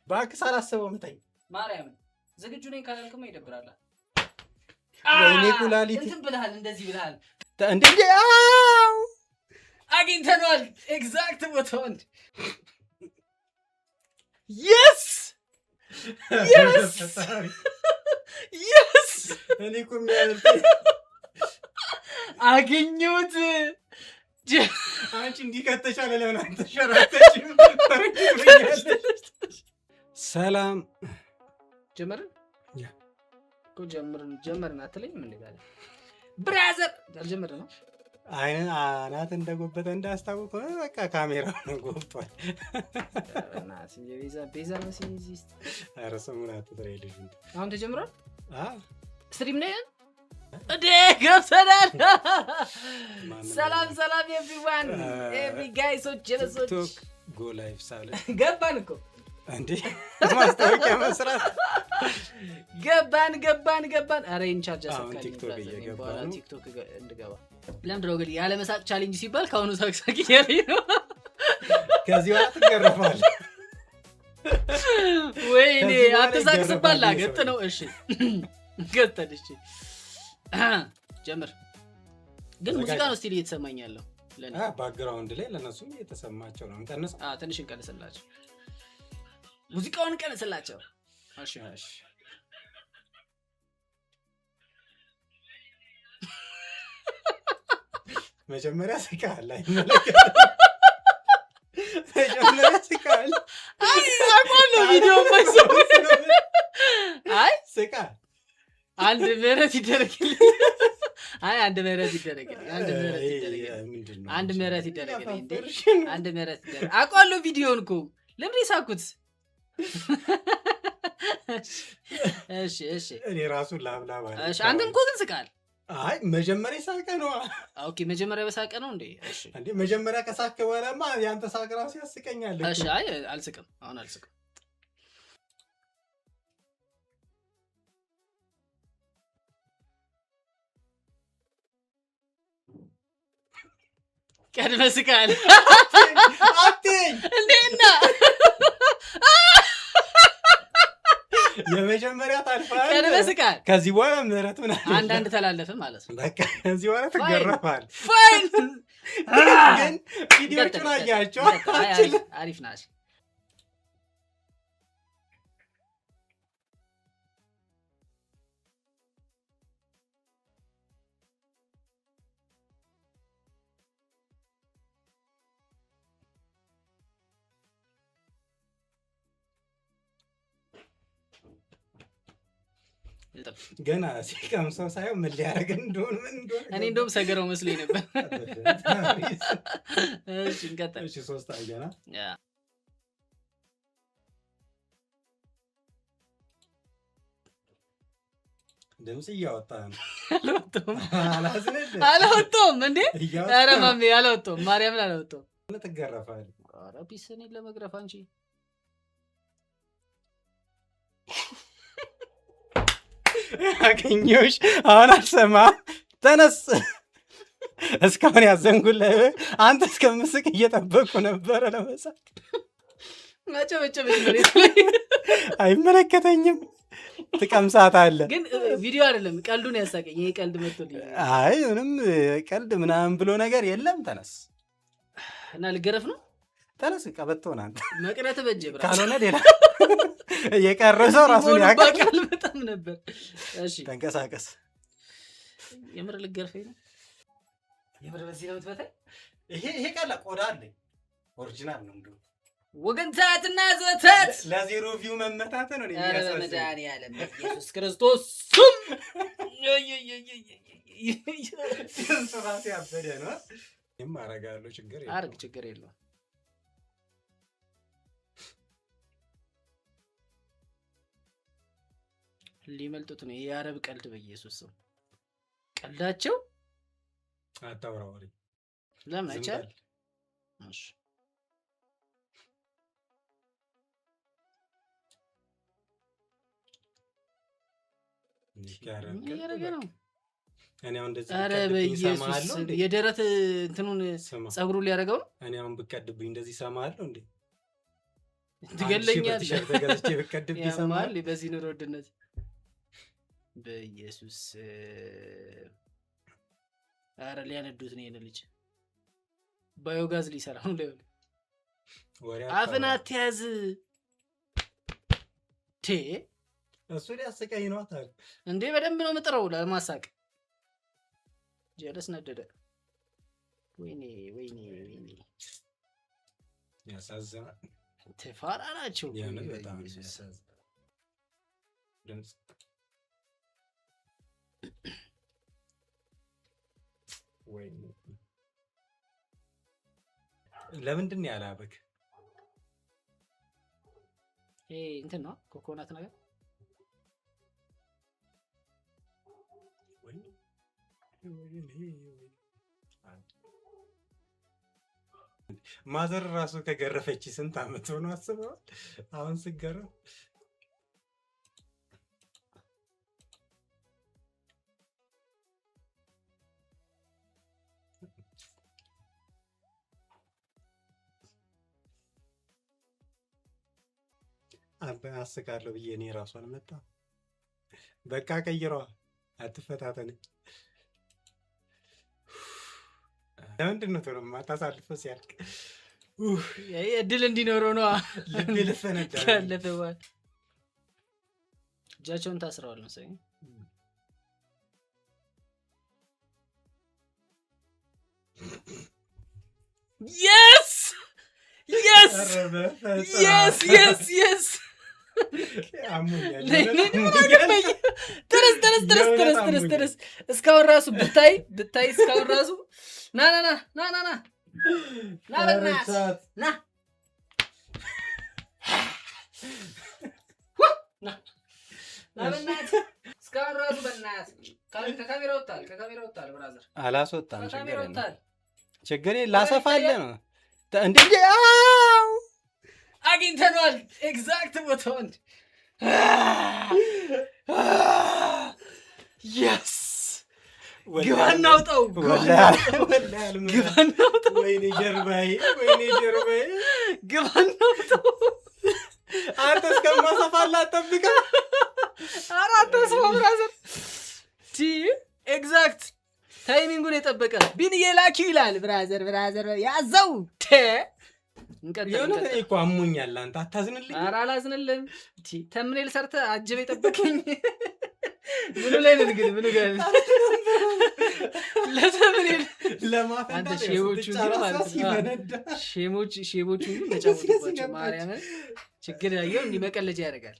እባክህ ሳላስበው ምታኝ። ማርያምን ዝግጁ ነኝ ካላልክማ ይደብራል። ወይኔ ኩላሊት እንትን ብለሃል፣ እንደዚህ ብለሃል። እንዴ እንዴ! አው! አግኝተነዋል። Exact ቦታውን። Yes, yes, yes! እኔ እኮ የሚያመልጠኝ አገኘሁት። አንቺ እንዲህ ከተሻለ ለምን አንተሸራተሽም? ሰላም። ጀመርን። Yeah. እኮ ጀምርን ጀመርን አትለኝም እንዴ? ታዲያ brother አልጀመርን ነው። አይን አናት እንደጎበጠ እንዳስታውቅ ሆነ። በቃ ካሜራው ነው ጎብጧል። በእናትህ ቤዛ ቤዛ መሲኝ እዚህ ውስጥ። ኧረ ስሙን አትጥሪ ልጁን። አሁን ተጀምሯል። አ Stream ነው እንዴ? ገብተናል። ማንም ሰላም ሰላም everyone, every guys ኦች፣ ጀለሶች። ቲክቶክ go live ሳለ ገባን እኮ። እንዴ ማስታወቂያ መስራት። ገባን ገባን ገባን። ኧረ ይህን ቻርጅ አሁን አሰካልኝ ቲክቶክ brother። እኔም እየገባ በኋላ ነው። ቲክቶክ እንድገባ። ለምንድን ነው ግን ያለመሳቅ challenge ሲባል ከአሁኑ ሳቅ ሳቅ እያለኝ ነው? ከዚህ በኋላ ትገረፋለህ። ወይኔ። ከዚህ በኋላ አትሳቅ ስባል ይገረፋል ላገጥ ሰው። ነው። እሺ ገጠል። እሺ ጀምር። ግን ሙዚቃ ነው still እየተሰማኝ ያለው ለእኔ። Background ላይ ለእነሱም እየተሰማቸው ነው። እንቀንሰው። ትንሽ እንቀንስላቸው፣ ሙዚቃውን እንቀንስላቸው። እሺ። እሺ። መጀመሪያ ስቃል አይመለከትም። መጀመሪያ ስቃል። አይ አውቀዋለሁ ቪዲዮ የማይሰሙ። አይ ስቃል። አንድ ምህረት ይደረግልኝ። አይ አንድ ምህረት ይደረግልኝ። አንድ ምህረት ይደረግልኝ። ምንድን ነው? አንድ ምህረት ይደረግልኝ እንዴ። እያፋፈርሽ ነው። አንድ ምህረት ይደረግ። አውቀዋለሁ ቪዲዮን እኮ። ለምን የሳኩት? እሺ። እኔ ራሱ ላብላብ አለ። እሺ አንተም እኮ ግን ስቃል። አይ መጀመሪያ ሳቀ ነው። Okay መጀመሪያ በሳቀ ነው እንዴ? እሺ። እንዴ መጀመሪያ ከሳከ በኋላማ ያንተ ሳቅ ራሱ ያስቀኛል እኮ። እሺ አይ አልስቅም፣ አሁን አልስቅም። ቀድመህ ስቃል። አትይኝ። እንዴና የመጀመሪያ ታልፋለህ። ቀድመህ ስቃል። ከዚህ በኋላ ምህረት ምናምን አንድ አንድ ተላለፈ ማለት ነው። በቃ ከዚህ በኋላ ትገረፋለህ። Fine. ግን ቪዲዮቹን አያቸው እንቀጥል። አይ አሪፍ አሪፍ ናቸው። ገና ሲቀምሰው ሳይሆን ምን ሊያደርግ እንደሆነ ምን እንደሆነ እኔ እንደውም ሰገረው መስሎኝ ነበር። እሺ እንቀጥል። እሺ ሶስት አየና። Yeah. ድምፅ እያወጣ ነው። አልወጣሁም። አላዝንልህ። አላወጣሁም እንዴ! እያወጣ ኧረ ነው። ማሜ አላወጣሁም፣ ማርያምን አላወጣሁም። ትገረፋለህ። ኧረ peace እኔን ለመግረፍ አንቺ። አገኘሁሽ። አሁን አልሰማህም። ተነስ። እስካሁን ያዘንጉልህ አንተ እስከምስቅ እየጠበቅኩ ነበረ ለመሳቅ። አጨበጨበች መሬት ላይ። አይመለከተኝም። ትቀምሳታለህ። ግን ቪዲዮ አይደለም ቀልዱን ያሳቀኝ። ይሄ ቀልድ መጥቶልኝ። አይ ምንም ቀልድ ምናምን ብሎ ነገር የለም። ተነስ። እና ልገረፍ ነው። ተነስ። ቀበቶን አንተ። መቅረት በጀ ብራ። ካልሆነ ሌላ የቀረ ሰው ራሱን ያውቃል። በቃል በጣም ነበር። እሺ። ተንቀሳቀስ። የምር ልገርፈኝ ነው? የምር በዚህ ነው የምትመታኝ? ይሄ ቀላ ቆዳ አለኝ። Original ነው እንደውም። ወገንታትና ዘተት። ለዜሮ view መመታት ነው እኔ ኧረ የሚያሳዝነኝ። በመድኃኒዓለም በኢየሱስ ክርስቶስ ስም። ድምፁ ራሱ ያበደ ነው። እኔም አደርጋለሁ ችግር የለውም። አርግ ችግር የለውም። ሊመልጡት ነው። የአረብ ቀልድ በኢየሱስ ስም ቀልዳቸው። አታውራ ወሬ። ለምን ዝም አይቻልም? በል። እሺ። የአረብ ምን ቀልድ እያደረገ ነው? በቃ። እኔ አሁን እንደዚህ ኧረ ብቀድብኝ በኢየሱስ እሰማሃለሁ ስም እንዴ? የደረት እንትኑን ስማ ፀጉሩን ሊያደርገው ነው። እኔ አሁን ብቀድብኝ እንደዚህ እሰማሃለሁ እንዴ? ትገለኛለህ። ቲሸርት ገዝቼ ብቀድብ ይሰማል። ያማል በዚህ ኑሮ ውድነት። በኢየሱስ፣ ኧረ ሊያነዱት ነው ይሄን ልጅ። ባዮጋዝ ሊሰራ ነው ሊሆን። ወሬ አፍን አታውራ። አትያዝ ቴ። እሱ ሊያስቀኝ ነው ታዲያ። እንዴ፣ በደንብ ነው ምጥረው ለማሳቅ። ጀለስ ነደደ። ወይኔ ወይኔ ወይኔ! ያሳዝናል። ተፋራ ናቸው። የምር በጣም በኢየሱስ። ያሳዝናል። ድምፅ፣ ወይኔ፣ ለምንድን ነው ያላበክ? ይሄ እንትን ነው፣ ኮኮናት ነገር። ወይኔ ወይኔ ወይኔ። Mother ራሱ ከገረፈች ስንት ዓመት ሆኖ አስበዋል። አሁን ስገረፍ አስቃለሁ ብዬ እኔ ራሱ አልመጣም። በቃ ቀይረዋ፣ አትፈታተን። ለምንድን ነው ቶሎ የማታሳልፈው ሲያልቅ? ኡፍ፣ ይሄ እድል እንዲኖረው ነው። ልቤ ልፈነዳ ነው። ካለፈ በኋላ እጃቸውን ታስረዋል መሰለኝ። Yes, yes! ኧረ በፈጣሪ። Yes, yes, yes! አሞኛል። ተረስ ተረስ ተረስ የእውነት ተረስ ተረስ። አሞኛል። ተረስ። እስካሁን ራሱ ብታይ ብታይ እስካሁን ራሱ ና ና ና ና ና ና ና በእናትህ። ኧረ ና ና ና በእናትህ። እስካሁን ራሱ በእናትህ ከካሜራ ወጥቷል፣ ከካሜራ ወጥቷል brother። አላስወጣም። ችግር ከካሜራ የለም። ወጥቷል። ችግር የለም። ላሰፋልህ ነው እንዴ? እንዴ! አው! አግኝተነዋል exact ቦታውን። Yes! ግባ እናውጣው፣ ግባ። ወላሂ አልመጣም። ግባ እናውጣው። ወይኔ ጀርባዬ፣ ወይኔ ጀርባዬ! ግባ እናውጣው። አንተ እስከማሰፋልህ አትጠብቅም። ኧረ አታስበው brother። ቲ exact timing ኡን የጠበቀ ቢንዬ ላኪው ይላል። Brother, brother፣ ያዘው ቴ። እንቀጥል። የእውነት እኔ እንቀጥል። እኮ አሞኛል። አንተ አታዝንልኝ? ኧረ አላዝንልም። ቲ thumbnail ሰርተህ አጅበህ የጠበቀኝ ምኑ ላይ ነን ግን? ምኑ ጋር ነን? ለ thumbnail ለማፈንዳት አንተ ሼቦቹን ግን ስትጨርስ ማለት ነው። ሲፈነዳ ሼሞች ሼቦቹን ግን ደስ ተጫወቱባቸው። ገባች። ማርያምን ችግር ያየው እንዲህ መቀለጃ ያደርጋል።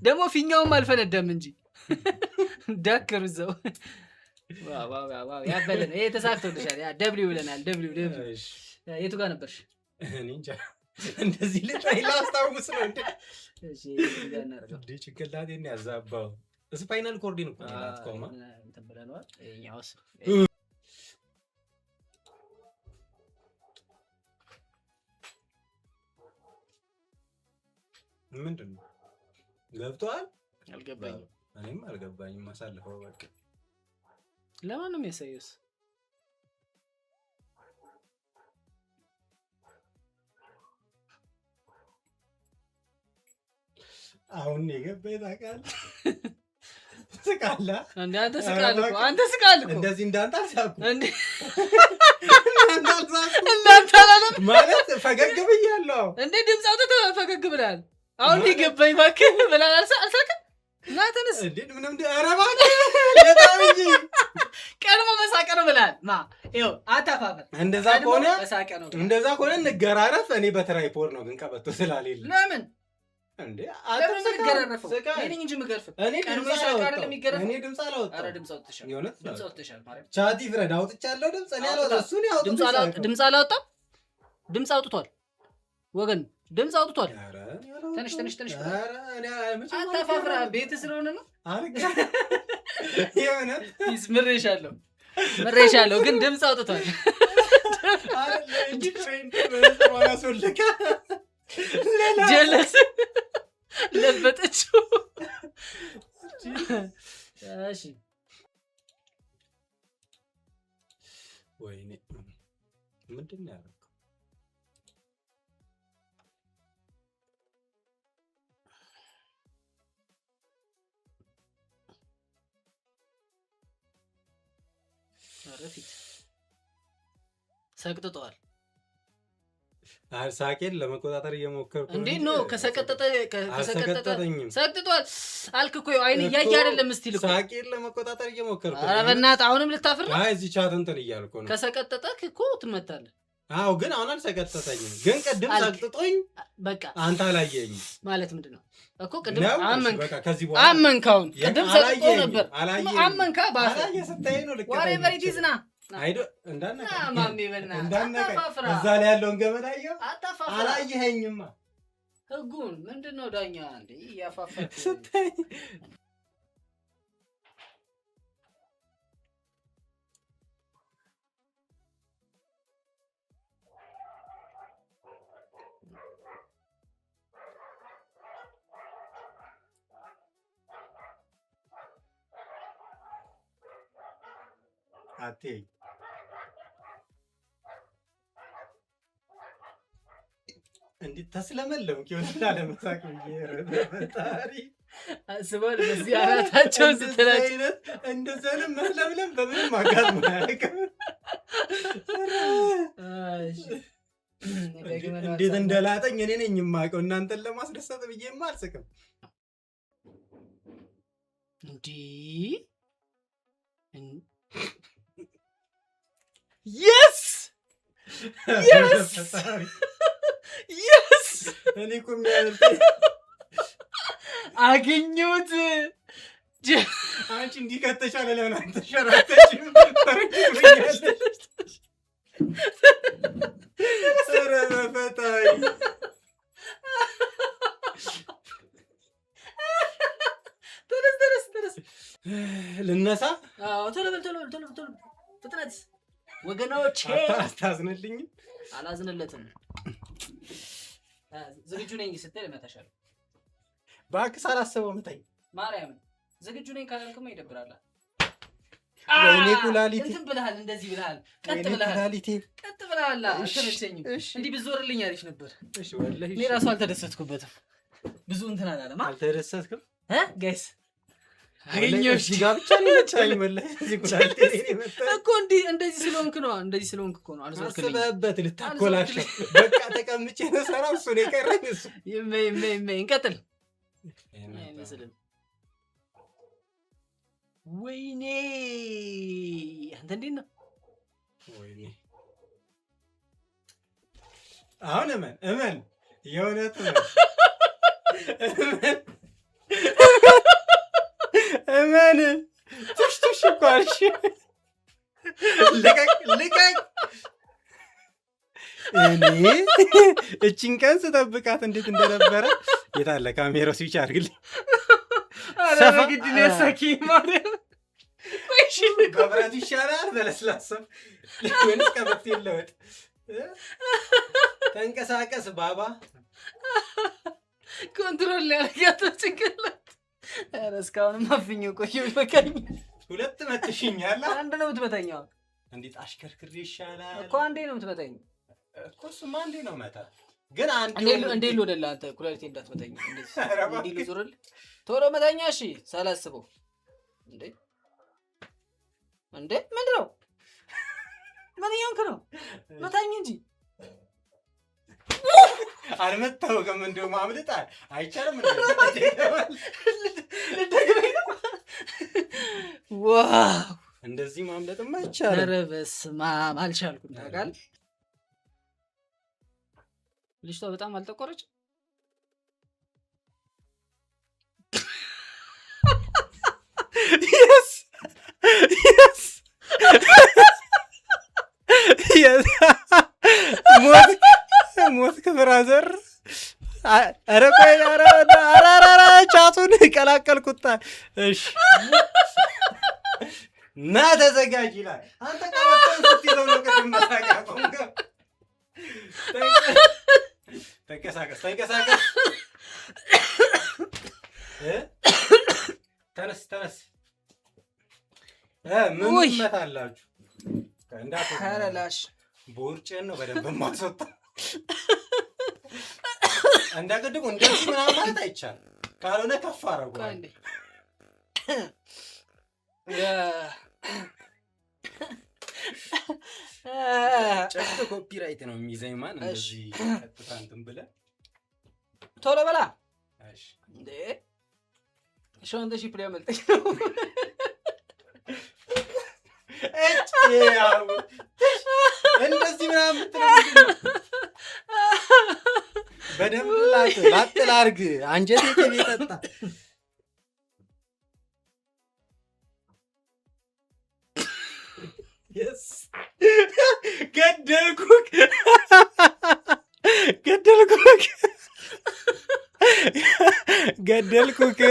ደግሞ ፊኛውም አልፈነዳም እንጂ ዳከሩ እዛው። Wow wow wow wow! ያበለ ነው ይሄ፣ ተሳክቶልሻል። ያ W ብለናል። W W። እሺ፣ የቱ ጋር ነበርሽ? እኔ እንጃ፣ እንደዚህ ልጅ ላስታውስ ነው እንዴ? እሺ፣ የቱ ጋር እናደርገው? እንዴ፣ ጭንቅላቴን ያዛባው። Spinal cord ኤን እኮ ነው የላጥከውማ። እንትን ብለነዋል። ይኸኛውስ? ምንድን ነው? ገብቶሃል? አልገባኝም። እኔም አልገባኝም። አሳልፈው በቃ። ለማን ነው የሚያሳየውስ? አሁን የገባኝ ታውቃለህ። ስቃለህ። እንደ አንተ ስቃል እኮ፣ አንተ ስቃል እኮ። እንደዚህ እንዳንተ አልሳኩም። እንዴ! እንዳንተ አልሳኩም። እንዳንተ አላለም። ማለት ፈገግ ብያለሁ። እንዴ፣ ድምፅ አውጥተህ ፈገግ ብለሃል። አሁን የገባኝ እባክህ ብለሃል። አልሳቅም እና ተነስ። እንዴ፣ ምንም ኧረ እባክህ በጣም እንጂ። ቀድሞ መሳቀ ነው ብለሃል። ማ ይኸው አታፋፈር። እንደዛ ቀድሞ ከሆነ መሳቀ ነው ብለሃል። እንደዛ ከሆነ እንገራረፍ። እኔ በ tripod ነው ግን ቀበቶ ስላሌለ። ለምን? እንዴ ለምን የምንገራረፈው? ስቃይ። እኔ ነኝ እንጂ የምገርፍህ። እኔ ቀድሞ ድምፅ የሳቀ አይደለም አላወጣሁም። የሚገረፈው? እኔ ድምፅ ኧረ አላወጣሁም። ድምፅ አውጥተሻል። የእውነት ድምፅ አውጥተሻል። ማርያም። Chat ይፍረድ። አውጥቻለሁ ድምፅ እኔ አላወጣሁም። እሱን ያወጡት ድምፅ ይሳቀው። ድምፅ አላወጣም። ድምፅ አውጥቷል ወገን፣ ድምፅ አውጥቷል። ኧረ እኔ አላወጣሁም። ትንሽ ትንሽ ትንሽ። ኧረ እኔ መቼም አታፋፍራ። አልገረፍም። ቤት ስለሆነ ነው። የእውነት። ምሬሻለሁ፣ ምሬሻለሁ፣ ግን ድምፅ አውጥቷል። አይደለም እንጂ friend በነጥሯን አስወልቃ ሌላ ጀለስ ለበጠችው። እሺ። ወይኔ፣ ምንድን ነው ያደረገው? በፊት ሰቅጥጠዋል። ሳቄን ለመቆጣጠር እየሞከርኩ ነው እንዴ እንጂ No፣ ከሰቀጠጠ ከሰቀጠጠ አልሰቀጠጠኝም። ሰቅጥጧል አልክ እኮ፣ አይን እያየ እኮ አይደለም እስቲል እኮ። ሳቄን ለመቆጣጠር እየሞከርኩ ኧረ ነው። በእናትህ፣ አሁንም ልታፍር ነው? አይ፣ እዚህ chat እንትን እያልኩ ነው። ከሰቀጠጠክ እኮ ትመታለህ። አዎ፣ ግን አሁን አልሰቀጠጠኝም። ግን ቅድም አልክ። ሰቅጥጦኝ በቃ አንተ አላየኸኝም ማለት ምንድን ነው እኮ ቅድም ነው? እሺ፣ አመንክ። በቃ ከዚህ በኋላ አመንክ። አሁን ቅድም ሰቅጦ አላየኸኝም፣ ነበር። አላየኸኝም። አመንካ በአፍህ። አላየህ ስታይ ነው ልከተኝ Whatever it is፣ ና። አይዶ እንዳነቀኝ ና ማሜ፣ በእናትህ። እንዳነቀኝ። አታፋፍራ። እዛ ላይ ያለውን ገመድ አየኸው? አታፋፍራ። አላየኸኝማ። ህጉን ምንድን ነው ዳኛ እንዴ እያፋፈርክ? ስታይ አትይኝ። እንዲህ ተስለመለምክ ይሆን ላለመሳቅ ብዬ። ኧረ በፈጣሪ። አስበዋል በዚህ አናታቸውን እንደዚህ ስትላቸው። እንደዚህ አይነት መስለምለም በምንም አጋጥሞ አያውቅም። እሺ። ደግመን እንዴት እንደላጠኝ እኔ ነኝ የማውቀው። እናንተን ለማስደሰት ብዬማ አልስቅም። እንዲህ yes! Yes! ፈጣሪ። Yes! እኔ እኮ የሚያመልጠኝ አገኘሁት። አንቺ እንዲህ ከተሻለ ለምን አልተሸራተሽም? ተረግመኛለሽ። ኧረ በፈጣሪ። ተነስ፣ ተነስ፣ ተነስ። ልነሳ? አዎ፣ ቶሎ በል፣ ቶሎ በል፣ ቶሎ በል፣ ቶሎ በል። ፍጥነት ወገኖቼ። አታዝንልኝም? አላዝንለትም። ዝግጁ ነኝ ስትል እመታሻለሁ። እባክህ፣ ሳላስበው ምታኝ። ማርያምን፣ ዝግጁ ነኝ ካላልክማ ይደብራል። ወይኔ ኩላሊቴ። እንትን ብለሃል፣ እንደዚህ ብለሃል፣ ቀጥ ወይኔ ብለሃል፣ ኩላሊቴ። ቀጥ ብለሃል። እሺ፣ አልተመቸኝም። እሺ። እንዲህ ብዞርልኝ አሪፍ ነበር። እሺ፣ ወላሂ። እኔ ራሱ አልተደሰትኩበትም። ብዙ እንትን አላለም። አልተደሰትክም? Guys። ወላሂ። አገኘሁሽ። እዚህ ጋር ብቻ ነው የመታኝ። ወላሂ እዚህ ኩላሊቴ ላይ ነው የመታኝ። እኮ እንዲህ እንደዚህ ስለሆንክ ነው፣ እንደዚህ ስለሆንክ እኮ ነው። አልዞርክልኝም። አስበህበት ልታኮላሸው። በቃ ተቀምጬ ነው ሰራው። እሱ ነው የቀረኝ እሱ። ይመ ይመ ይመ፣ እንቀጥል። አይመስልም። ወይኔ፣ አንተ እንዴት ነው? ወይኔ፣ አሁን እመን፣ እመን፣ የእውነት እመን፣ እመን፣ እመን። ቱሽ ቱሽ እኮ አልሽ። ልቀቅ፣ ልቀቅ። እኔ እቺን ቀን ስጠብቃት እንዴት እንደነበረ። የታለ ካሜራው? ስዊች አድርግልኝ። ኧረ በግድ ነው ያሳኪኝ ማርያም። ቆይ እሺ፣ በብረቱ ይሻላል በለስላሳ ወይንስ ቀበቶ ይለወጥ? ተንቀሳቀስ ባባ። Control ሊያደርጋት ጭንቅላት። ኧረ እስካሁንም አፍኜው ቆየሁ። ይበቃኝ። ሁለት መትሽኛል። አንድ ነው የምትመታኝ አሁን። እንዴት አሽከርክሬ ይሻላል? እኮ አንዴ ነው የምትመታኝ። እኮ እሱማ አንዴ ነው መታ፣ ግን አንዴ እንዴ ልወደላ፣ አንተ ኩላሊቴ እንዳትመታኝ። እንደዚህ ኧረ እንዲህ እባክህ። ልዙርልህ፣ ቶሎ መታኛ። እሺ፣ ሳላስበው። እንዴ እንዴ፣ ምንድን ነው? ምን እየሆንክ ነው? መታኝ እንጂ። አልመታወቅም። እንደውም አምልጣል። አይቻልም። ልደግመኝ ነው? Wow! እንደዚህ ማምለጥማ አይቻልም። ኧረ በስመ አብ፣ አልቻልኩም። ታውቃለህ፣ ልጅቷ በጣም አልጠቆረች? Yes! ሞት ሞት brother። ኧረ ቆይ፣ ኧረ ኧረ ኧረ፣ ቻቱን ቀላቀልኩታ። እሺ፣ ና ተዘጋጅ ይላል። አንተ ቀበቶን ስትይዘው ነው ቅድም መሳቅ ያቆምከው። ተንቀሳቀስ፣ ተንቀሳቀስ እ? ተነስ፣ ተነስ ምን ውይ። ትመታላችሁ? እንዳትወጣ። ኧረ ላሽ። ቦርጭን ነው በደንብ የማስወጣው። እንደ ቅድሙ እንደዚህ ምናምን ማለት አይቻልም። ካልሆነ ከፍ ቆይ አደርገዋለሁ። እንዴ። ጨርሶ copyright ነው የሚይዘኝ። ማን እንደዚህ ቀጥታ እንትን ብለህ ቶሎ በላ። እሺ። እንዴ፣ Shaun the Sheep ሊያመልጠኝ ነው። እጭ ያው እንደዚህ ምናምን የምትለው ምንድን ነው? በደንብ ላጥ ላጥ ላድርግ። አንጀቴ ቅቤ ጠጣ። Yes! ገደልኩክ፣ ገደልኩክ፣ ገደልኩክ።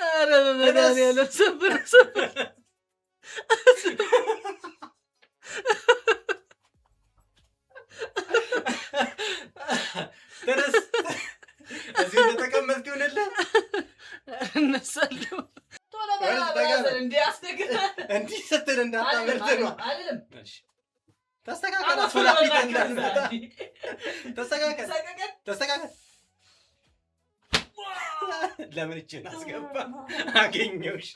ኧረ በመድኃኒዓለም፣ ሰብር ሰብር። ተነስ። እዚሁ እንደተቀመጥክ ይሁንልህ። እነሳለሁ። ቶሎ በላ brother፣ እንዴ አስደግናል። እንዲህ ስትል እንዳታመልጥ ነው። አልልም። ተስተካከል፣ አስፈላጊ እንዳትመጣ። ተስተካከል፣ ተስተካከል። ለምን እጅህን አስገባ? አገኘሁሽ።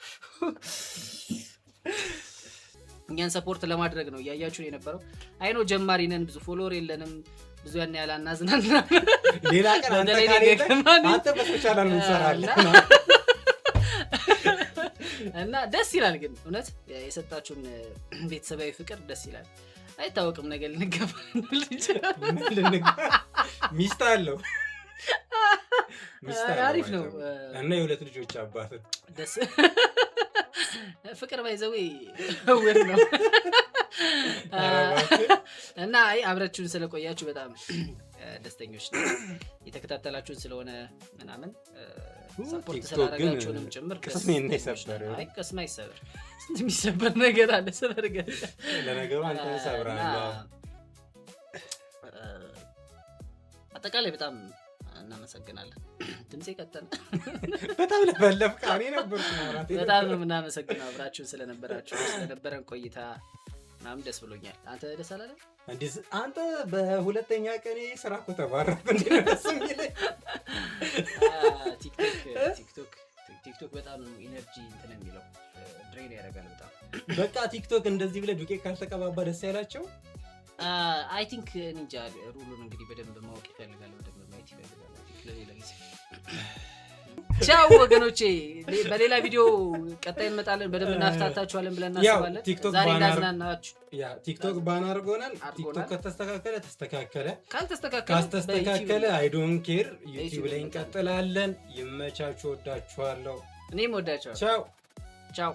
እኛን support ለማድረግ ነው እያያችሁን የነበረው። I know ጀማሪ ነን፣ ብዙ follower የለንም፣ ብዙ ያን ያህል አናዝናና። ሌላ ቀን አንተ በተለይ ካሌለ ገገማ ነኝ። አንተ በተቻለ እንሰራለን። እና ደስ ይላል ግን እውነት የሰጣችሁን ቤተሰባዊ ፍቅር ደስ ይላል። አይታወቅም ነገር ልንገባ እንችላለን። ምን ልንገባ? ሚስት አለው፣ ሚስት አለው። አሪፍ ነው። እና የሁለት ልጆች አባት ነው። ደስ ፍቅር by the way እውር ነው። ኧረ እባክህ። እና አይ አብራችሁን ስለቆያችሁ በጣም ደስተኞች ነን። የተከታተላችሁን ስለሆነ ምናምን support ቲክቶክ ግን ስላደረጋችሁንም ጭምር ደስ ቅስሜን ነው ደስተኞች የሰበረው። ነን። አይ ቅስም አይሰበር፣ ስንት የሚሰበር ነገር አለ። ሰበር ገ ለነገሩ አንተን ሰብረሃል። እና አጠቃላይ በጣም እናመሰግናለን። ድምፄ ቀጠነ። በጣም ለፈለፍክ። እኔ ነበርኩ ማውራት። በጣም ነው የምናመሰግነው አብራችሁን ስለነበራችሁ፣ ስለነበረን ቆይታ ምናምን ደስ ብሎኛል። አንተ ደስ አላለም? እንዲህ አንተ በሁለተኛ ቀኔ ስራ እኮ ተባረርኩ። እንዴት ነው ደስ የሚለኝ? ቲክቶክ ቲክቶክ በጣም ነው energy እንትን የሚለው፣ drain ያደርጋል በጣም። በቃ ቲክቶክ እንደዚህ ብለህ ዱቄት ካልተቀባባ ደስ ያላቸው። I think እንጃ፣ rule ኡን እንግዲህ በደንብ ማወቅ ይፈልጋል፣ በደንብ ማየት ይፈልጋል። I think ለሌላ ጊዜ። ቻው ወገኖቼ፣ በሌላ ቪዲዮ ቀጣይ እንመጣለን። በደንብ እናፍታታችኋለን ብለን ያው እናስባለን። ቲክቶክ ዛሬ ban እንዳዝናናችሁ Yeah፣ ቲክቶክ ban አድርጎናል። አድርጎናል። ቲክቶክ ከተስተካከለ ተስተካከለ፣ ካልተስተካከለ ካስተስተካከለ በዩቲዩብ I don't care፣ ዩቲዩብ በዩቲዩብ ላይ እንቀጥላለን። ይመቻችሁ፣ ወዳችኋለሁ። እኔም ወዳቸዋለሁ። ቻው። ቻው።